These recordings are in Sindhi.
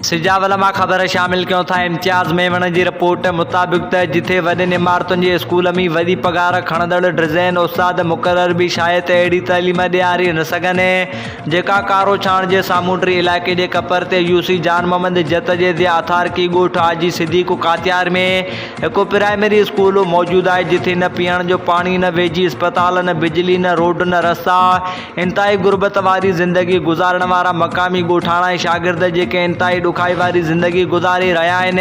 سجاول مان خبر شامل ڪيون ٿا امتياز ميمڻ جي رپورٽ مطابق ته جٿي وڏين عمارتن جي اسڪول ۾ وڏي پگهار کڻندڙ ڊزين استاد مقرر به شايد اهڙي تعليم ڏياري نه سگهن جيڪا ڪاروڇاڻ جي سامونڊي علائقي جي ڪپر تي يوسي جان محمد جت جي ضياء اٿارڪي ڳوٺ حاجي صديق ڪاتيار ۾ هڪ پرائمري اسڪول موجود آهي جٿي نه پيئڻ جو پاڻي نه ويجهي اسپتال نه بجلي نه روڊ نه رستا انتهائي غربت واري زندگي گذارڻ وارا مقامي ڳوٺاڻا ۽ شاگرد جيڪي انتهائي ڏکائي واري زندگي گذاري رهيا آهن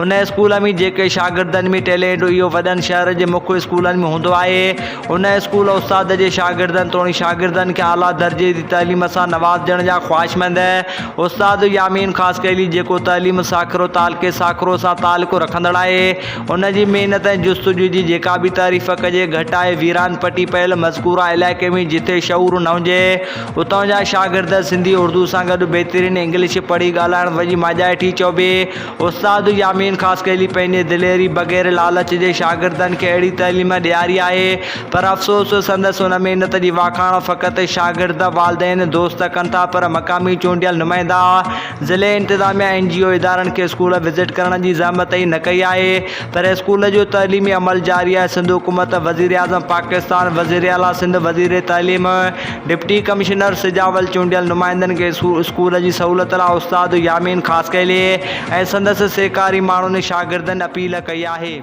ان اسڪول ۾ جيڪي شاگردن ۾ ٽيلينٽ اهو وڏن شهر جي مک اسڪولن ۾ هوندو آهي ان اسڪول استاد جي شاگردن توڻي شاگردن کي اعليٰ درجي جي تعليم سان نوازجڻ جا خواهشمند استاد يامين خاصخيلي جيڪو تعليم ساکرو تعلقي ساکرو سان تعلق رکندڙ آهي ان جي محنت ۽ جستجو جي جيڪا به تعريف ڪجي گهٽ آهي. ويران پٽي پيل مذڪوره علائقي ۾ جتي شعور نه هجي، اتان جا شاگرد سنڌي اردو سان گڏ بهترين انگلش پڙهي ڳالهائڻ وڄي ماڄائٺي چئبي. استاد يامين خاصخيلي پنهنجي دليري بغير لالچ جي شاگردن کي اهڙي تعليم ڏياري آهي پر افسوس سندس ان محنت جي واکاڻ فقط شاگرد، والدين، دوست ڪن ٿا پر مقامي چونڊيل نمائندا، ضلعي انتظاميا اين جي او ادارن کي اسڪول وزٽ ڪرڻ جي زحمت ئي نه ڪئي آهي پر اسڪول جو تعليمي عمل جاري آهي سنڌ حڪومت وزيراعظم پاڪستان وزيراعليٰ سنڌ وزير تعليم ڊپٽي ڪمشنر سجاول چونڊيل نمائندن کي اسڪول جي سهولت لاء استاد يامين خاصخيلي ۽ سندس سهڪاري ماڻهن شاگردن اپيل ڪئي آهي.